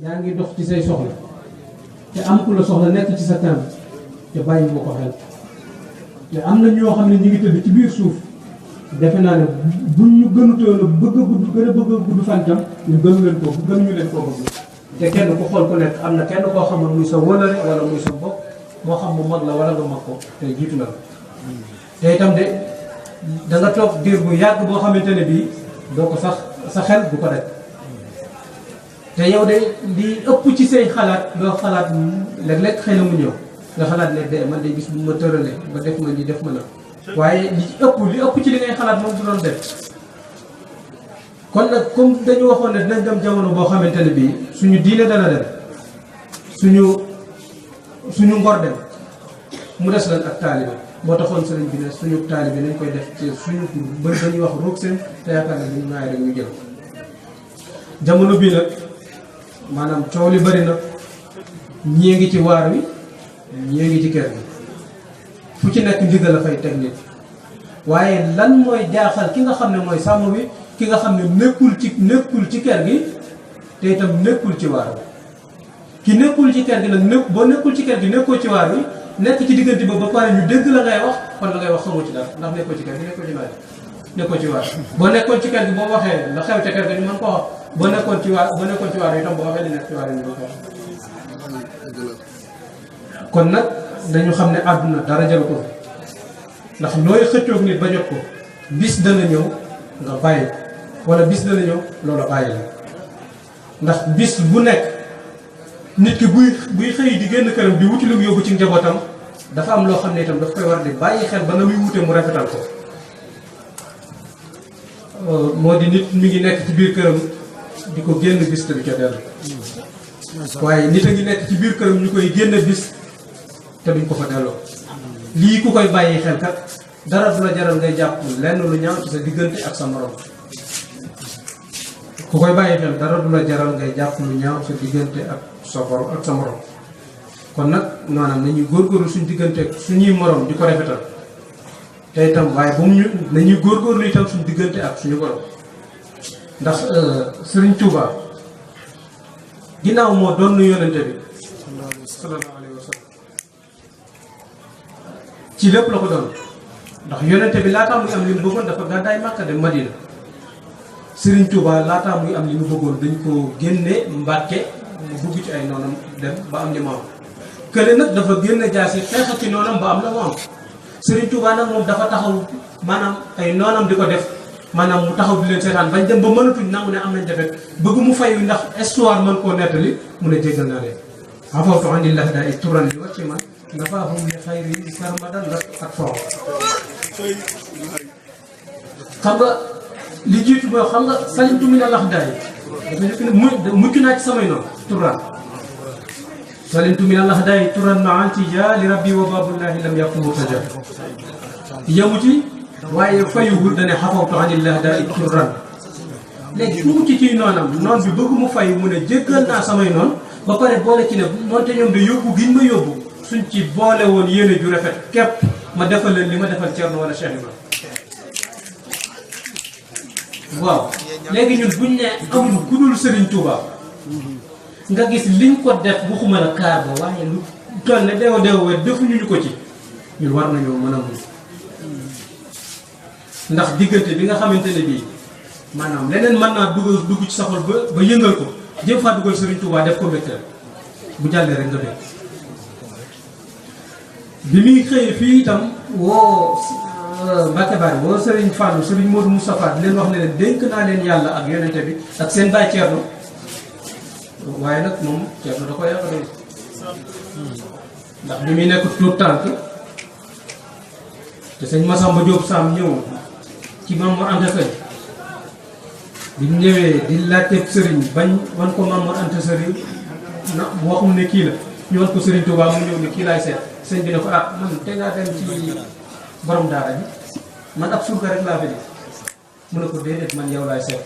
yaa ngi dox ci say soxla te am ku la soxla nekk ci sa kanam te bàyyi nga ko xel te am na ñoo xam ne ñu ngi tëdd ci biir suuf defe naa ne buñ ñu gënutoon a bëgg a gudd gën a bëgg a gudd fan tam ñu gënu leen ko gënuñu leen koo bëgg te kenn ku xool ku nekk am na kenn koo xam ne muy sa wëlëre wala muy sa bopp moo xam mu mag la wala nga mag ko te jiitu na la te itam de da nga toog diir bu yàgg boo xamante ne bii doo ko sax sa xel du ko def te yow de li ëpp ci say xalaat doo xalaat léeg-léeg xëy na mu ñëw nga xalaat ne de man de bis bu ma tëralee ba def ma ni def ma la waaye li ëpp ci li ngay xalaat moom du doon def kon nag comme dañu waxoon ne dinañ dem jamono boo xamante ne bii suñu diine dana dem suñu ngor dem mu des lan ak taalibe moo taxoon sëriñ bi ne suñu taalibe nañ koy def ci suñu tur ba dañuy wax roog seen te yaakaar ne ñu naay rek ñu jël jamono bii nag maanaam coow li bari na ñii ngi ci waar wi ñii ngi ci kër gi fu ci nekk ndigal la fay teg nit waaye lan mooy jaaxal ki nga xam ne mooy sàmm bi ki nga xam ne nekkul ci kër gi te itam nekkul ci waar wi ki nekkul ci kër gi nag boo nekkul ci kër gi nekkoo ci waar wi nekk ci diggante ba pare ñu dégg la ngay wax kon la ngay wax xamoo ci dara ndax nekkoo ci kër gi nekkoo ci waar nekkoo ci waar boo nekkoon ci kër gi boo waxee la xew ca kër gi ñu mën koo wax boo nekkoon ci waar itam boo waxee li nekk ci waar yi ñu ko wax kon nag dañu xam ne àdduna dara jaru ko ndax looy xëccoog nit ba jot ko bis dana ñëw nga bàyyi wala bis dana ñëw loola bàyyi la ndax bis bu nekk nit ki buy xëy di génn këram di wuti lu mu yóbbu ci njabootam dafa am loo xam ne itam daf koy war di bàyyi xel ba na muy wute mu rafetal ko moo di nit mi ngi nekk ci biir këram di ko génn bis te du ca dellu waaye nit a ngi nekk ci biir këram ñu koy génn bis te duñ ko fa delloo lii ku koy bàyyi xel kat dara du la jaral ngay jàpp lenn lu ñaaw ci sa diggante ak sa morom ku koy bàyyi xel dara du la jaral ngay jàpp lu ñaaw sa diggante ak sa morom kon nag maanaam nañuy góorgóorlu suñu diggante ak suñuy morom di ko rafetal te itam waaye bu mu ñu nañuy góorgóorlu itam suñu diggante ak suñu borom ndax Sëriñ Tuuba ginnaaw moo doon nu yonente bi sallallahu alayhi wa sallam ci lépp la ko doon ndax yonente bi laataa muy am li mu bëggoon dafa gàddaay Màkka dem Madina Sëriñ Tuuba laataa muy am li mu bëggoon dañ ko génne Mbàkke mu dugg ci ay noonam dem ba am li mu am kële nag dafa génne jaasi xeex ci noonam ba am la mu am Sëriñ Tuuba nag moom dafa taxaw maanaam ay noonam di ko def maanaam mu taxaw di leen seetaan bañ dem ba mënatuñ nangu ne am nañ defet bëgg mu fayu ndax histoire mën koo nettali mu ne jéggal naa leen afawtu anillah daa i turan li wacci man nafaahum li xayri sarmadan la ak foofu xam nga li jiitu mooy xam nga salimtu min al axdaay dafa nekk ne mucc naa ci samay noonu turan salimtu min al axdaay turan ma antija li rabbi wa babullahi lam yàqu murtaja yamu ci waaye fayuwul dane xafawtu anillah daa it turran léegi fu mucc ciy noonam noon bi bëgg mu fay mu ne jéggal naa samay noon ba pare boole ci ne moonte ñoom de yóbbu giñ ma yóbbu suñ ci boole woon yéene ju rafet képp ma defal leen li ma defal Cerno wala Cheikh Ibrahima waaw léegi ñun buñ ne amul ku dul Serigne Touba nga gis liñ ko def waxuma la kaar ba waaye lu toll ne deew we defuñu ñu ko ci ñun war nañoo mën a mun ndax diggante bi nga xamante ne bii maanaam leneen mën naa dugg ci sa xol ba yëngal ko jëm faa dugal Serigne Touba def ko mbégte bu jàllee rek nga dégg bi muy xëyee fii itam woo Mbacke Bari woo Serigne Fallou Serigne Modou Moustapha di leen wax ne leen dénk naa leen yàlla ak yonente bi ak seen baay Thierno waaye nag moom Thierno da ko yàqaloon ndax bi muy nekk tuut tànk te sëñ Massamba Diop Sam ñëw ci Maam Mor Anta Sali bi ñu ñëwee di laajte sëriñ bañ wan ko Maam Mor Anta Sali na waxum ne kii la ñu wan ko Serigne Touba mu ñëw ne kii laay seet sëñ bi ne ko ah man te ngaa dem ci borom daara bi man ab surga rek laa fi def mu ne ko déedéet man yow laay seet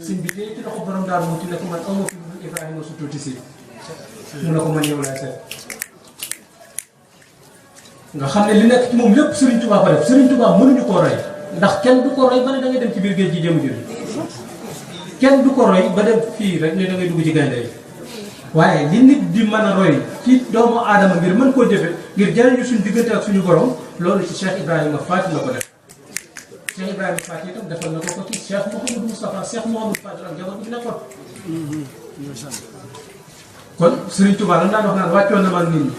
sëñ bi tey ci loxo borom daara mu ci ne ko man amoo fi Ibrahima su tuuti si mu ne ko man yow laay seet nga xam ne li nekk ci moom lépp Serigne Touba ko def Serigne Touba mënuñu koo roy ndax kenn du ko roy ba ne da ngay dem ci biir géej gi jëm jël kenn du ko roy ba dem fii rek ne da ngay dugg ci gaynde yi waaye li nit di mën a roy ci doomu aadama ngir mën koo jëfe ngir jëriñu suñu diggante ak suñu borom loolu ci Cheikh Ibrahima Faty la ko def Cheikh Ibrahima Faty itam defal na ko ci Cheikh Mouhamadou Moustapha Cheikh Mouhamadou Faty ak jabar bi nekkoon kon Serigne Touba lan daan wax naan wàccoon na man nit ñi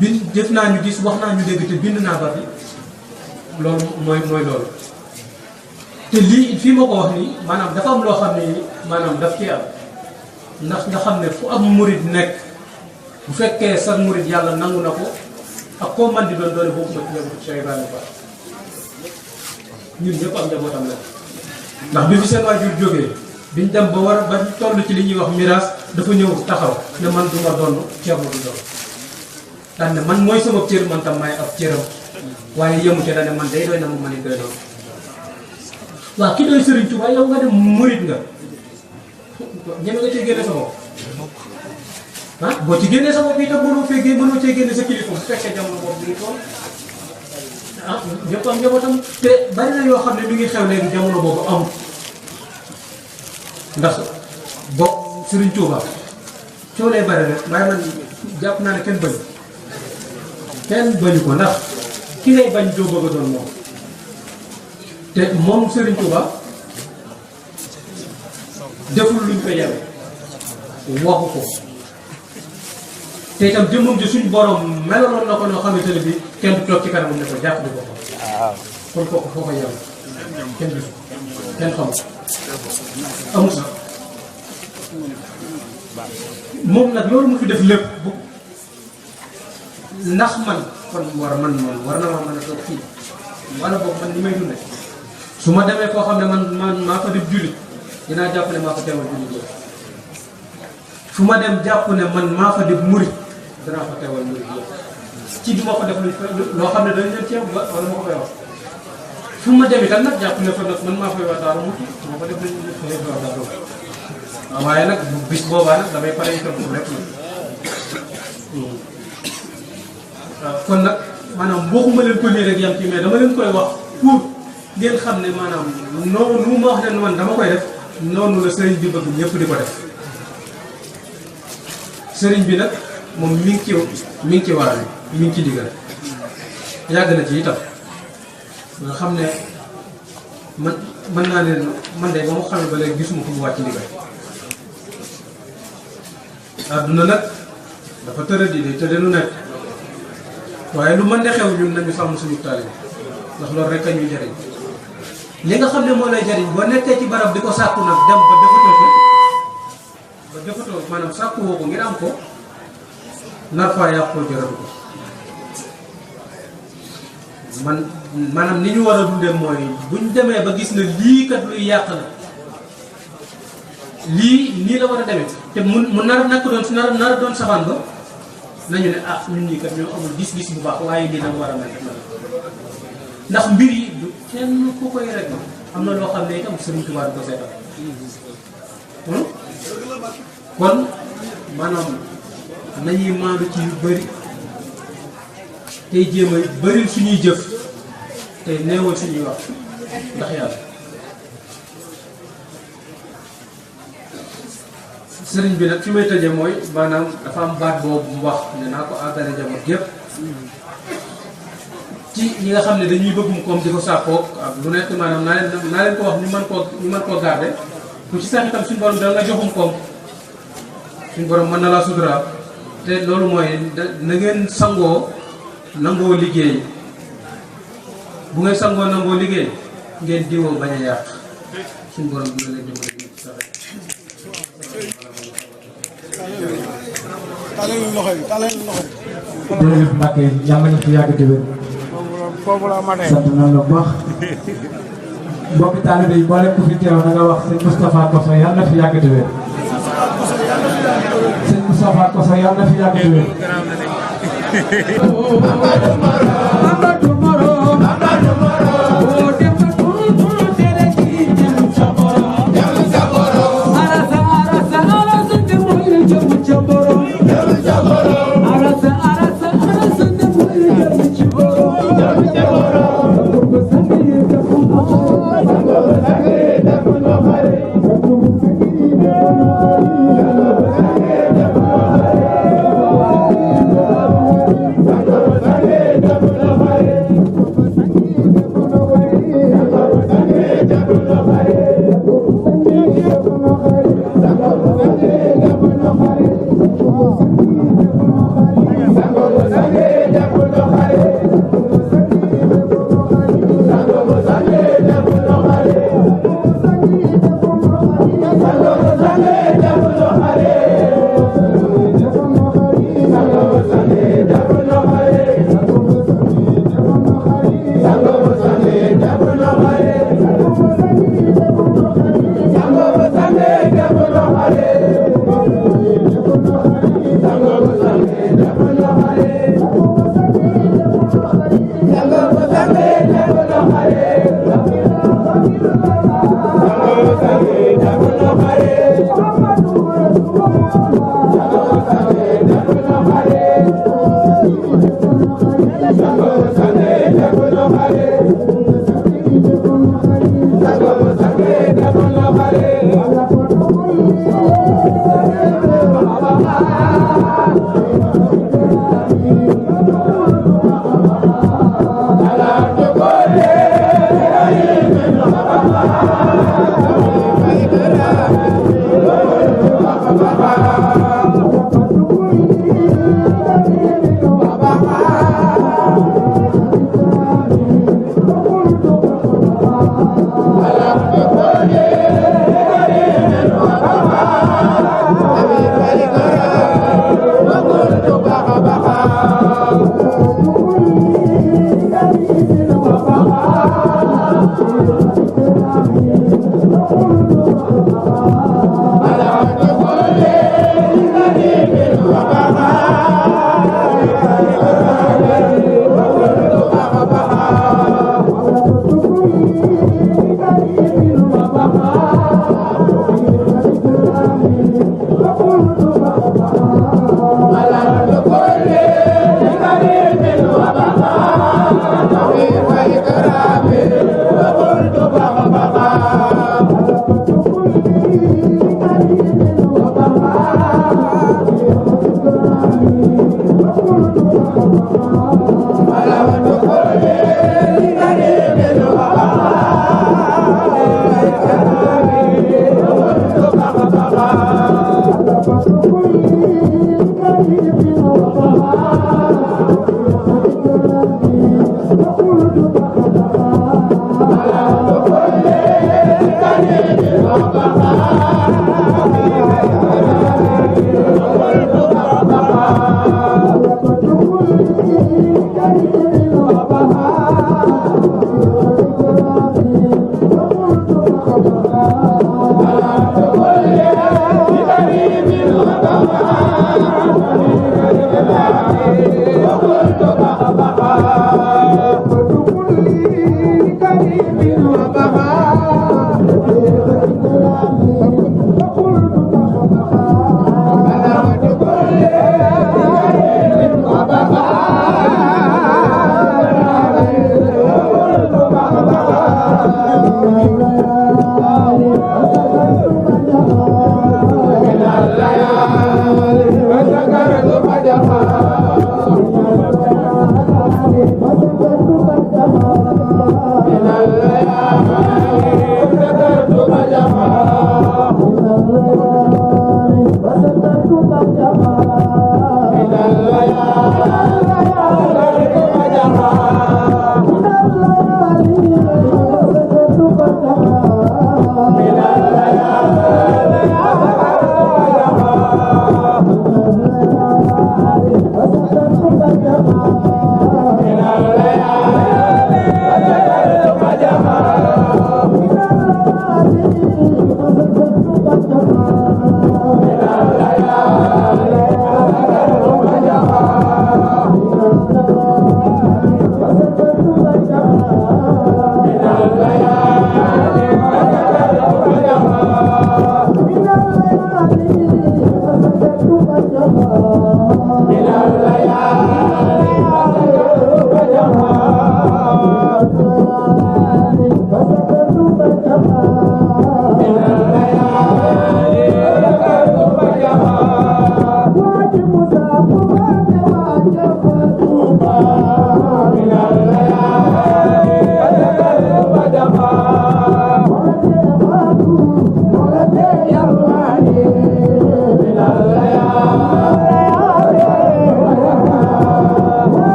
bind jëf naa ñu gis wax naa ñu dégg te bind naa ba bi loolu mooy loolu te lii fii ma ko wax nii maanaam dafa am loo xam ne maanaam daf ci am ndax nga xam ne fu am murid nekk bu fekkee sax murid yàlla nangu na ko ak koo man di doon doone boobu ma ci njabootu Cheikh Ibrahima Faty ñun ñëpp am njabootam la ndax bi fi seen waajur jógee biñ dem ba war ba toll ci li ñuy wax miraas dafa ñëw taxaw ne man du ma doon Ceerno du doon daan ne man mooy sama cër man tam maay ab cëram waaye yemu ca daan ne man day doy na ma man it doy doon waaw ki doy Serigne Touba yow nga dem murid nga ñeme nga cee génne sa bopp ah boo ci génnee sa bopp itam mënoo cee génne sa kilifa bu fekkee jamono boobu bi ngi toll ah ñëpp am njabootam te bari na yoo xam ne mi ngi xew léegi jamono boobu amul ndax bopp Serigne Touba coo lay bari rek waaye man jàpp naa ne kenn bañu ko ndax ki ngay bañ doo bëgg a doon moom te moom Serigne Touba deful luñ ko yem waxu ko te itam jëmmam ji suñ borom melaloon na ko noo xamante ne bi kenn du toog ci kanamam ne ko jàpp di ko ko kon kooku foo ko yem kenn gisu kenn xamul amul sax moom nag loolu mu fi def lépp bu ndax man kon war na ma mën a toog fii wala boobu man ni may dunde su ma demee koo xam ne man maa fa def jullit dinaa jàpp ne maa fa teewal jullit yooyu fu ma dem jàpp ne man maa fa def murit danaa fa teewal murit yooyu ci du ma ko def loo xam ne dañ leen ceeb wala ma ko koy wax fu ma dem itam nag jàpp ne fa nag man maa fay wax daaru muti moo ko def lañ fay wax daaru waaye nag bis boobaa nag damay pare itam pour lépp nag waaw kon nag maanaam waxuma leen ko nii rek yam ci mais dama leen koy wax pour ngeen xam ne maanaam noonu ma wax ne man dama koy def noonu la sëriñ bi bëgg ñëpp di ko def sëriñ bi nag moom mi ngi ci waar bi mi ngi ci digal yàgg na ci itam nga xam ne man mën naa leen man de ba ma xamee ba léegi gisuma fu mu wàcc ndigal àdduna nag dafa tëradi de te denu nekk waaye lu mën de xew ñun nañu sàmm suñu taalibe ndax loolu rek a ñuy jariñ li nga xam ne moo lay jariñ boo nekkee ci barab di ko sàkku nag dem ba defatoo maanaam sàkku woo ko ngir am ko nar faa yàqoo jaratu ko man maanaam ni ñu war a dundee mooy buñ demee ba gis na lii kat luy yàq la lii nii la war a demee te mu nar nak doon nar doon safaan ba nañu ne ah ñun ñii kat ñoo amul gis-gis bu baax waaye lii nag war a mel ndax mbir yi du kenn ku koy rek am na loo xam ne itam Serigne Touba du ko seetal kon maanaam nañuy maandu ci yu bëri tey jéem a bëri suñuy jëf tey néewal suñuy wax ndax yàlla sëriñ bi nag fi may tëjee mooy maanaam dafa am baat boobu mu wax ne naa ko àggale njaboot yépp ci ñi nga xam ne dañuy bëggum koom di ko sàkkoog ak lu nekk maanaam naa leen ko wax ñu mën koo garder ku ci sax itam suñu borom dana la joxum koom suñu borom mën na laa suturaal te loolu mooy na ngeen sangoo nangoo liggéey bu ngeen sangoo nangoo liggéey ngeen diwoo bañ a yàq suñu borom dina leen dimbali ñu ci sax jërëjëf Mbacke yàlla na fi yàgg di wér. sant na la bu baax. mbokki taalibe yi boole ku fi teew na nga wax sëñ Moustapha Kosso yàlla na fi yàgg di wér. sëñ Moustapha Kosso yàlla na fi yàgg di wér. Thank you.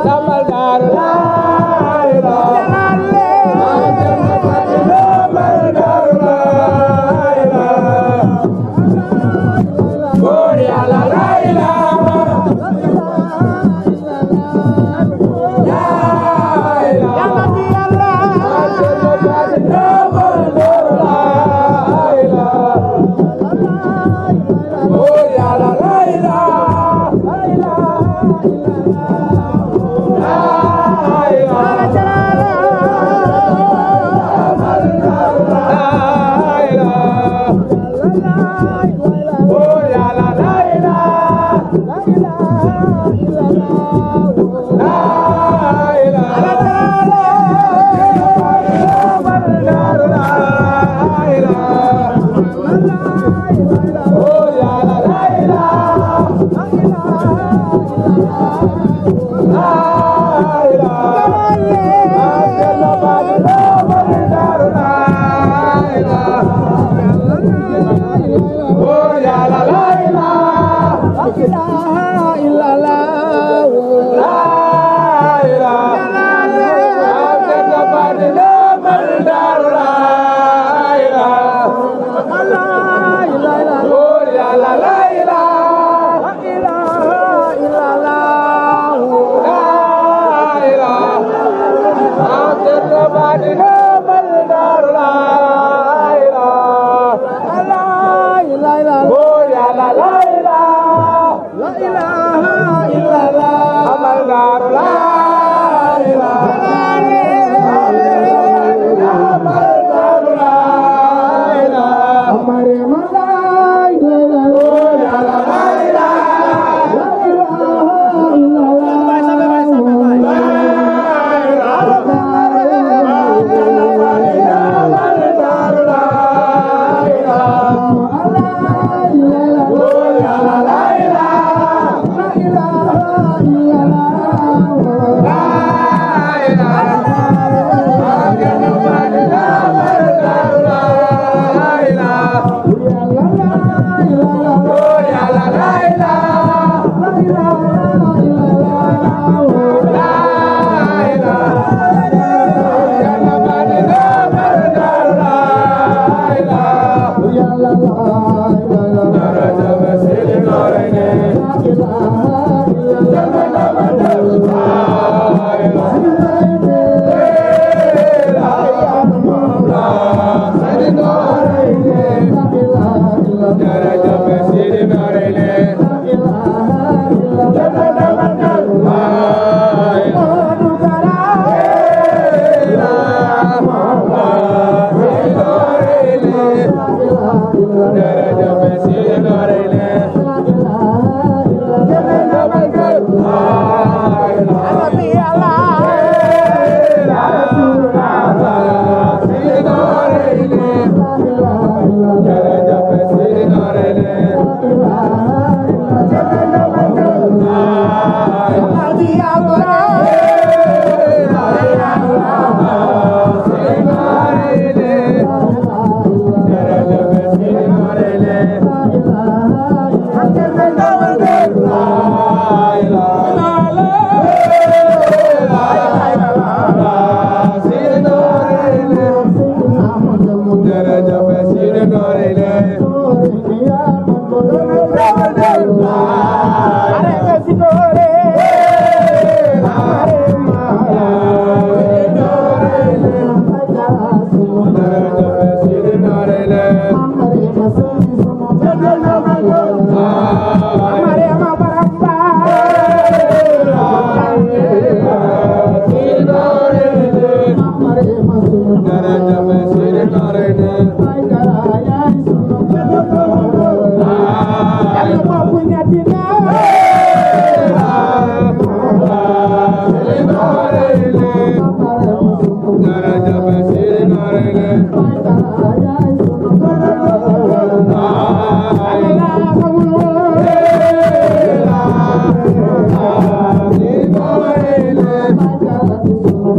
Damal Daaru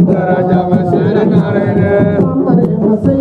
Daraja masih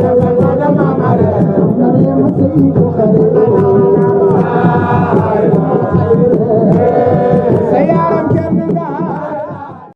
Jalla